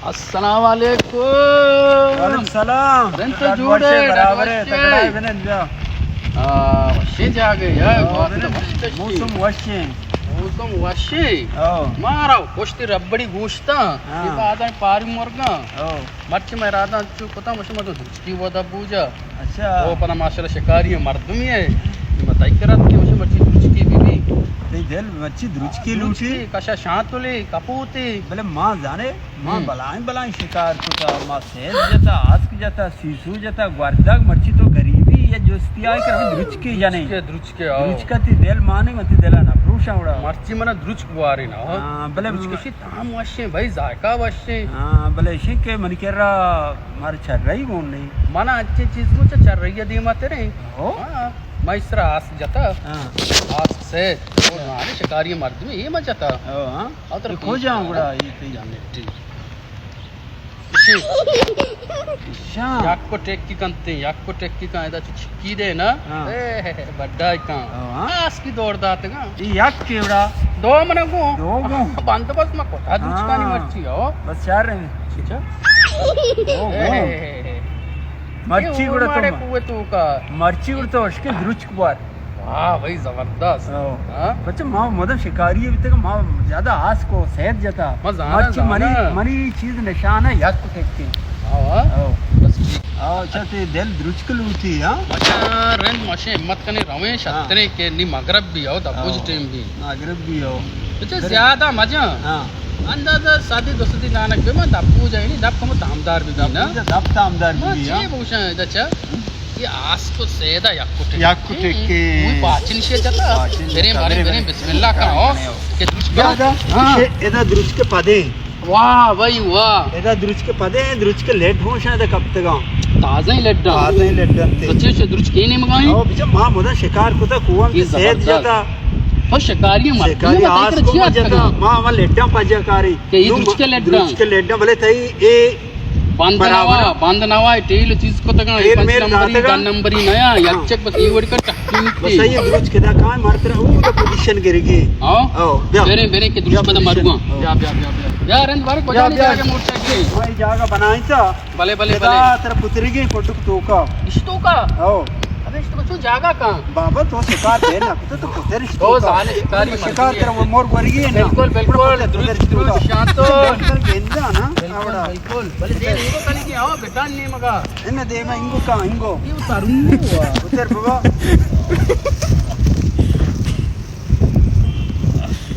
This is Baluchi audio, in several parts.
السلام علیکم۔ وعلیکم السلام۔ رند تو جوڑ ئے، برابر ئے، تگڑا ئے، بنند بیا۔ آ، وشیں جاگہے، یا، آ، بات بنند، وش کشتی۔ موسم وشیں۔ موسم وشیں۔ آ۔ مارا پشتی ربڑی گوشتاں۔ ہاں۔ یہ بعداں پاری مرگاں۔ آ۔ مرچی میں ارادہ چو کتا مشما تو درچکی ودا بوجا۔ اچھا۔ او پدا ماشاءاللہ شکاری مردمی ئے۔ یہ متائی کرت کہ مشما مرچی درچکی بی بی۔ تئی دل مرچی درچکی لوٹی؟ درچکی، کشا شانتلی، کپوتی۔ بلے ما زانے، ما ہم۔ بلائیں بلائیں شکار کتا، ما سیل جتا، آسک جتا، سیسو جتا، گوردگ، مرچی تو غریبی یا جستی آئی کر ہمیں درچکی جنے۔ درچکے، درچکے، آؤ۔ درچکا تی دل مانے، من تی دلا نہ پروشاں وڑا۔ مرچی منا درچک بوارے نا۔ ہاں، بلے درچک شی تام وشیں بھائی، ذائقہ وشیں۔ ہاں، بلے اشیں کہ منی کرا مار چرئی گون نہیں۔ منا اچھے چیز کو چا چرئی دیما تیرے۔ ہو؟ ہاں، ما اس طرح آس جتا۔ ہاں۔ آس سے، او ہاں۔ نانے شکاری مردم یہ ما جتا۔ او ہاں۔ او تر یہ کھو جاؤں گڑا، یہ تھی۔ جانے، ٹھیک۔ شان۔ یک کو ٹیکی کنتے، یک کو ٹیکی کن، ادا چو چکی دے نا۔ ہاں۔ اے، بڈا کن۔ ہاں۔ آس کی دور داتگا۔ یہ یک کیوڑا۔ دو من گو۔ دو گو۔ بندوبست ما کتا درچکانی ہاں۔ مرچی ہو۔ بس چار رہے ہیں۔ اچھا۔ دو گو۔ اے۔ مرچی یہ گڑا ماڑے تو کوئے تو کا۔ مرچی گڑا تو اشکے درچک بار۔ واہ بھائی، زبردست۔ ہاں۔ ہاں؟ بچہ، ما مدام شکاری بیتگ، ما زیادہ آس کو سید جتا۔ ما زانا، مرچی زانا۔ منی، منی چیز نشان ہے یک ٹکے۔ ہاں، ہاں۔ ہاں۔ بس ٹھیک۔ ہاں، اچھا، تے دل درچک لوٹی، ہاں؟ بچہ، رند ماشے ہمت کنے رویں، ہاں۔ شتریں کہ نی مغرب بھی ہو، دبوج ہاں۔ ٹیم بھی۔ مغرب بھی ہو۔ بچہ، زیادہ مزہ۔ ہاں۔ اندازہ سادی دو سدی نانک بے، ما دبوج ہے نی، دب کمو تامدار بھی، بھی نا۔ دب تامدار بھی، ما بھی، چی ہاں۔ بوشاں، ادا چا؟ یہ آس کو سیدا یک ٹکے۔ یک ٹکے۔ کوئی پاچن شے جتا۔ پاچن بریں، جتا، بریں، بریں، بریں، بریں۔ بسم اللہ کا ہو۔ کہ درچک بیا ادا، ہاں۔ ادا درچک پدے۔ واہ بھائی واہ۔ ادا درچک پدے، درچک لیڈ ہوشاں ادا کپتگاں۔ تازہ ہی لیڈ۔ تازہ ہی لیڈ انتے۔ سچے سے درچک ہی نہیں منگائیں۔ او بچہ، ما مدام شکار کتا کوان یہ تے سید زبردست۔ جتا۔ او شکاری مردم شکاری آس کو جتا۔ ما، ما لیڈاں پجا کاری۔ کہ یہ درچک لیڈاں۔ درچک لیڈاں، بلے تئی اے بند برابر۔ نوا، بند نوا، ٹیل چیز کو تگا، ٹیل پنچ میل نمبری، داتگا۔ دہ نمبری نیا، ہاں۔ یک چک بس یہ وڑ کر ٹکی بس مٹی۔ یہ درچک دا کان مارترا، او دا پوزیشن گرگی۔ ہاں؟ او، بیا۔ بیرے، بیرے کے درچک بیا بدا پوزیشن۔ ماروا۔ او۔ بیا، بیا، بیا، بیا۔ بیا، رند بار کو بیا، جانے بیا۔ جاگے موٹا کے۔ بھائی جاگہ بنائی تا۔ بلے، بلے، بلے۔ ترا پترگی کوٹک توکا۔ اس توکا؟ او۔ ابے، اس تو بچو جاگہ کہاں؟ بابا، تو شکار دے نا، تو، تو پتر اس تو توکا۔ زانے شکاری شکار مردم ترا ہے۔ وہ مور گوری ہے نا۔ بالکل، بالکل، پتر، پتر درست، اس توکا۔ درست، شانتو۔ پتر گندا نا، بالکل، آوڑا۔ بالکل۔ بلے دے نیمگو کنی کہ آو، بٹان نیمگا۔ انا دے ما انگو کا، انگو۔ یہ اتاروں ہوا۔ اتر بابا۔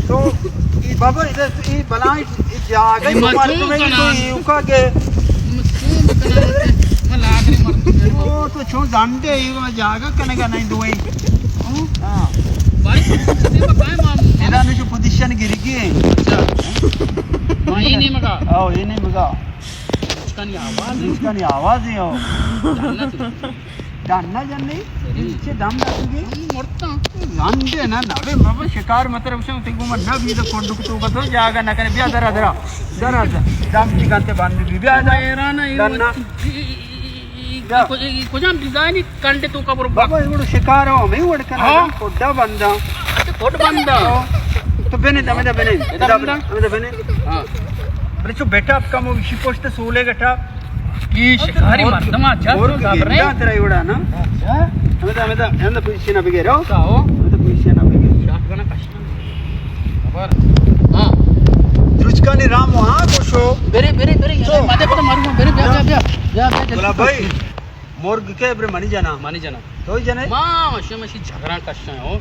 تو ای بابا، ادھر ای بلائیں ای جاگہ، ای تو مردم ہے، تو ایوکا گے۔ او تو چون زنڈے، ای جاگہ کنگا نہیں دوئی۔ ہاں۔ بھائی، ادا نشو پوزیشن گرگی۔ اچھا۔ ہاں، یہ نہیں مگا۔ آؤ، یہ نہیں مگا۔ اس کا نہیں آواز ہے۔ اس کا نہیں آواز ہے، آؤ۔ ڈنا جنی، چے دم داتگی؟ مرتا۔ لانڈے نا، نوے مبا شکار متر وشم تی گوما نبی دا کنڈک تو بتو جاگہ نہ کرے، بیا درا، درا۔ درا، درا۔ دم تی گنتے بند بی، بیا دا۔ حیران ہے، ڈنا۔ کجام ڈیزائن کنڈے تو قبر بابا، یہ وڑ شکار ہو، ہمیں وڑ کنا، ہاں۔ کوڈا بندا۔ اچھا، کوڈ بندا۔ ہاں۔ تو بنے، دمے دا بنے۔ ادا بندا؟ ہمیں دا بنے۔ ہاں۔ بلے چو بیٹا آپ کا مو وشی پوشت سولے گٹا۔ یہ شکاری مردم آ چا تو زبرے۔ گندا ترا ایوڑا نا۔ اچھا۔ ہمیں دا، ہمیں دا، ہمیں دا پوزیشن ابھی گے رو۔ کیا ہو؟ ہمیں دا پوزیشن ابھی گے۔ شاٹ گنا کشنا۔ خبر۔ ہاں۔ درچکانی رام وہاں کو شو۔ برے، برے، برے، تو۔ مدے پتہ مارو، برے، بیا، بیا، بیا۔ بیا، بیا، جلدی گلاب کر۔ بھائی، مرگ کے برے منی جنا۔ منی جنا۔ تو ہی جنے؟ ماں، مشے، مشی جھگڑا کشا ہو۔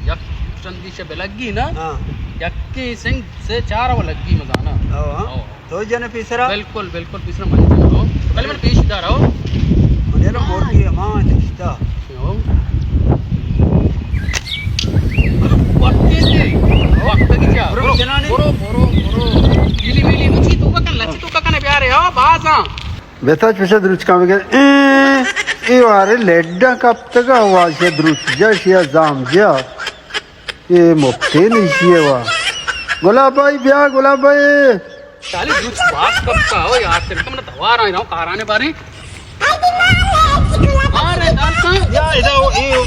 یک چندی سے بلگی نا۔ ہاں۔ یک کے سنگ سے چار وہ لگی مزانا۔ او، ہاں۔ او۔ تو جنے پیسرا؟ بالکل، بالکل، پیسرا من جنے ہو۔ بلے من پیش دار ہو۔ مجھے نا مرگی امان نشتا۔ ہو۔ وقت کی کیا؟ برو، برو، جنانی۔ برو، برو، برو۔ گیلی میلی مچی تو کا کن، لچی تو کا کن بیارے ہو، بازاں۔ بتا چوشا دروچ کام بگر۔ اے، اے وارے لیڈا کپتگا، واشا دروچ جا، شیا زام جا۔ اے مپتے نہیں شیے وا۔ گلاب بھائی بیا، گلاب بھائی۔ شالی دروچ باز کپتا ہو یار، تیرے کم نہ دوار آئے رہا ہوں، کارانے بارے۔ ارے دانتا۔ یا ادا ہو، اے ہو۔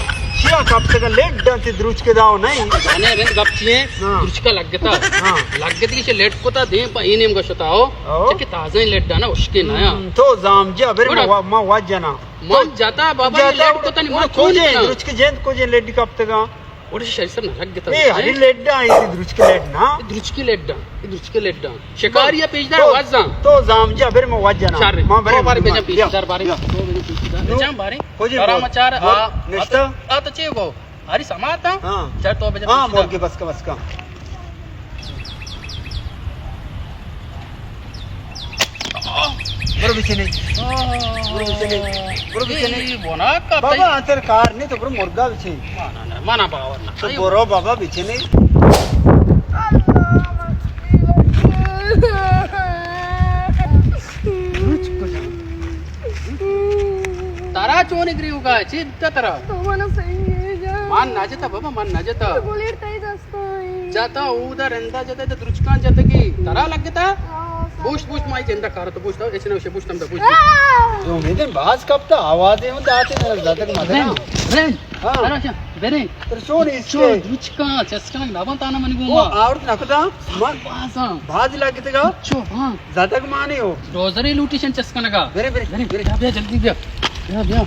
یا کپتگا لیڈ انت دروچکے داؤ نہیں۔ جانے رند گپ چیئے؟ ہاں۔ دروچکا لگتا۔ ہاں۔ لگتی کہ لیڈ کتا دیم پا اینیم گشتا ہو۔ او۔ چکے تازہ لیڈ آنا اشکے نیا۔ ہم، تو زام جا بر ما وا-، ما واجنا۔ من جتا بابا، یہ جتا لیڈ کتا نہیں، من چون کجے، کنا؟ دروچکے جند کجے لیڈ کپتگا؟ اوڑے شری سر نہ لگتا اے، ہے۔ ہری لیڈ آئی تھی دروچکے لیڈ نا۔ دروچکے لیڈ آ، دروچکے لیڈ آ۔ شکاری یا پیش دار تو، وزاں۔ تو زام جا بر ما واجنا۔ شر۔ ما بر تو بارے ما بجا پیش دار بارے۔ بیا۔ تو بجا پیش دار۔ نو۔ جام بارے۔ کجے آرام بول؟ چار، بول۔ آ، نشتا؟ آ تو چے گو؟ ہری سماتا؟ ہاں۔ چار تو بجا ہاں، پیش دار۔ مرگے بس کا، بس کا۔ برو بچنے۔ برو بچنے۔ برو بچنے۔ اے، بنا کا بابا، بھائی۔ آنتر کار نہیں تو برو مرگا بچے۔ مانا نہ، مانا باور نہ۔ تو برو بابا بچنے۔ ترا چون گریوگا، چی بیتا ترا؟ تو منا صحیح ہے جان۔ من نہ جتا بابا، من نہ جتا۔ تو گولی تئی دست جتا اودا رندا جتا، تو درچکاں جتگی، ترا لگتا؟ ہاں، سر۔ بوشت، بوشت، مائی جندا کار تو بوشت، اچ نہ وشے، بوشت ہم دا بوشت۔ آہ! تو امیدیں باز کپتا، آوازے ہوں داتے، نہ زدگ مدنا۔ رین، رین۔ ہاں۔ ترا چا، برے۔ تر چون اس چو کے؟ درچکاں، چسکاں، نبان تانا منی گوما۔ او، آورت نکتا؟ من بازاں۔ باز لگتگا؟ چو، ہاں۔ زدگ مانے ہو۔ ڈوزرے لوٹی شن چس کنگا۔ برے، برے، برے، برے۔ بیا، بیا، جلدی بیا۔ بیا، بیا۔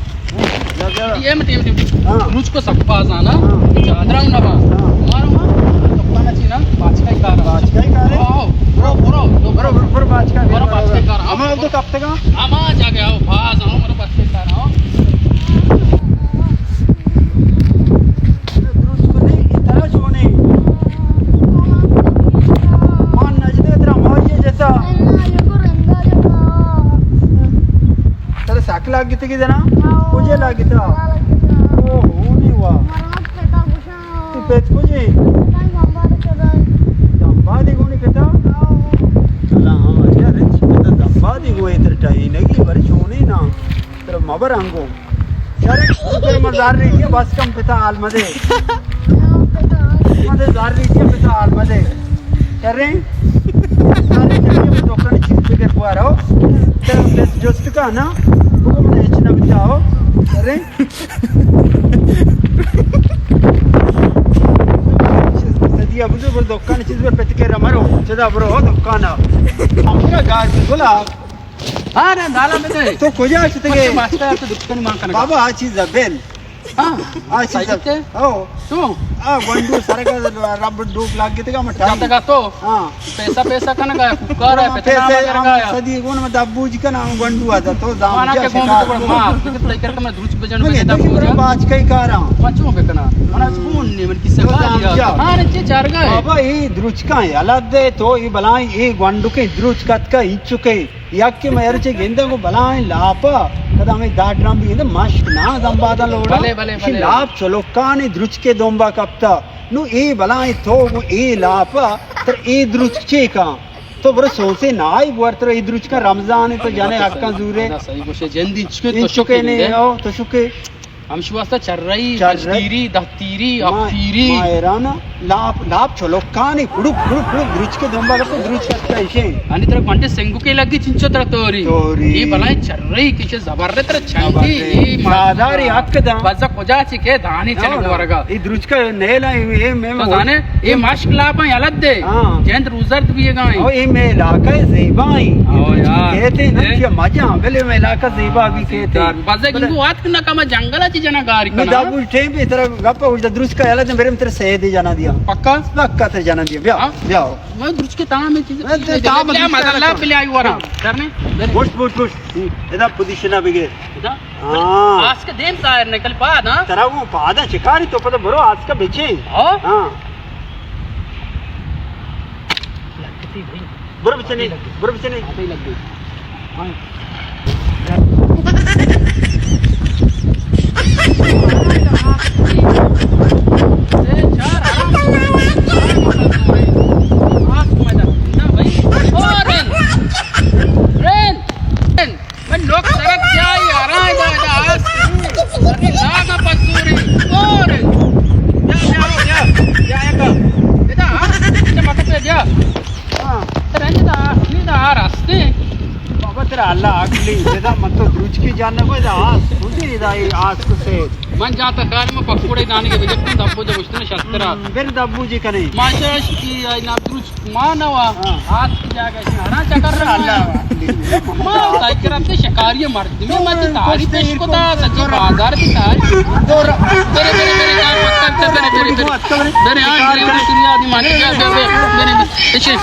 بیا، بیا۔ اے مت، اے مت، اے مت۔ ہاں۔ روچ کو سک باز آنا۔ ہاں۔ چادرا نہ با۔ ہاں۔ مارو ہاں۔ کپتانا چی نا، باچکائی کار۔ باچکائی کار ہے؟ آؤ، برو، برو، برو، برو، برو، باچکائی برو، باچکائی کار۔ ہم تو کپتگا؟ ہم آ جا گیا ہو، باز آؤ، برو، باچکائی کار آؤ۔ درست کو نہیں، اتنا جو نہیں۔ مان نجدے ترا موجے جتا۔ ترا سک لگتگی دنا؟ ہاں۔ کجے لگتا؟ او، ہونی وا۔ تو پت کجے؟ دمبادی گونی پتا؟ اللہ ہم اجا رچ پتا دمبادی گوئے تر ٹہینگی بر چونی نا۔ ترا مبر انگو۔ شریں، تو مزار ریٹی بس کم پتا حال مدے۔ مدے زار ریٹی پتا حال مدے۔ شریں۔ زار ریٹی دکان چیز بگر بوارو۔ تر جست کا نا۔ بگو من اچ نہ بچاؤ۔ شریں۔ سدیا بزو بر دکان چیز بر پتکے رمرو۔ چدا برو دکانا۔ ہمرا گار بلا۔ ہاں، نہ، دالا بدے۔ تو کجا شتگے؟ مچ ماسٹر تو دکان مان کنگا۔ بابا، آ چیز بل۔ ہاں۔ آ چیز۔ سجتے؟ او۔ تو؟ آ گونڈو سرگا رب ڈوک لگ گتگا مٹا۔ جاتگا تو؟ ہاں۔ پیسہ، پیسہ کنگا، کار ہے، پیسہ پیسہ کنگا۔ سدی گون میں دبوج کنا گونڈو آتا تو دام مانا جا کے گون شکار۔ تو ما، تو کر کے میں دروچ بجن مگے بجے تو دبوج۔ برو باچ کئی کاراں۔ ما چون بکنا؟ منا چون نہیں، من کسے تو دام جا۔ ہاں، رچے چارگا ہے۔ بابا، اے دروچ کا ہے، الگ دے تو اے بلائیں، اے گونڈو کے دروچ کت کا ہچ چکے۔ یکے مئے ہرچے گندگ و بلائیں لاپا، کدا ہمیں دہ ڈرم بھی گندے، مشک نا زمباداں لوڑا۔ بلے، بلے، اشی بلے۔ لاپ چلوکانی درچکے دمبا کپتا۔ نو اے بلائیں تو گو اے لاپا، تر اے درچک چے کان؟ تو برو سوسے نائی بور، تر اے درچکاں رمضان تو جانے حقاں زورے۔ نہ، صحیح گوشے، جندی چکے تو انچکے چکے نے، نے۔ او، تو چکے۔ ہمشی واسطہ چرئی، چرئی۔ پنچ تیری، دہ تیری، ما، ہفت تیری۔ ما حیران آں۔ لاپ، لاپ چلوکانی، کڑک، کڑک، کڑک، درچکے دمبا کرتے، درچک کرتے ایشے۔ انی ترا گونڈے سنگو کے لگی چنچو ترا توری۔ توری۔ یہ بلائیں چرئی کیچے زبر ترا چنڈی، زبر۔ یہ ما-، ساداری حق دا۔ بزا کجا چی کے دانی چنگ ورگا۔ یہ درچکا نیلا، یہ، یہ، یہ تو زانے، یہ مشک لاپاں یلت دے۔ ہاں۔ جند روزرد بھی گائیں۔ او، یہ میں علاقہ زیبائیں۔ او یار۔ کہتے ہیں نا اے؟ کہ مجاں، بلے میں علاقہ زیبا بھی کہتے ہیں۔ بزگ بلے انگو وات نہ کما جنگل چی جنا گاری نو کنا۔ دابو ٹیم پہ ترا گپا اجدا درست کا یلا دے میرے ترا سیدے جنا دیا۔ پکا؟ پکا ترا جنا دیا۔ بیا، ہاں؟ بیا۔ میں درست کے تام میں چیز، میں چیز تو دے تام دے۔ بیا، درست مزہ اللہ کرتا۔ پہ لے آئی ورا۔ کرنے؟ گوشت، گوشت، گوشت۔ ادا پوزیشن آ بگے۔ ادا؟ ہاں۔ آس کے دیم ظاہر نکل پاد، ہاں؟ ترا وہ پادا چکاری تو پتہ برو آس کا بچے۔ ہاں؟ ہاں۔ لگتی بھائی۔ برو بچنے، برو بچنے۔ آتے ہی لگ گئی۔ ہاں۔ من لوگ سرک جائی آرائیں دا، دا آس۔ لاگا پسوری۔ اور۔ بیا، بیا، بیا۔ بیا، یک۔ ادا، ہاں؟ ادا مکتے بیا۔ ہاں۔ ترا انجا دا، نی دا آ راستے۔ بابا ترا اللہ عقلی، ادا من تو دروچ کی جان نہ کوئی دا آس۔ مجھے ادا یہ آس کو سے۔ من جاتا خیال میں پکوڑے دانے کے بجے دبو جو مشتنا شسترا۔ بر دبو جی کنے۔ ماشا شکی آئی نام تروچ ما نوا۔ ہاں۔ ہاتھ کی جاگہ سے ہرا چکر رہا۔ اللہ۔ ما سائیکل تے شکاری مرد میں مت تاری پیش کو تا سچے بازار کی تاری۔ بر بر بر کار مت کر بر بر بر۔ بر آن بر دنیا دی مانی جا بر بر بر۔ اچھے۔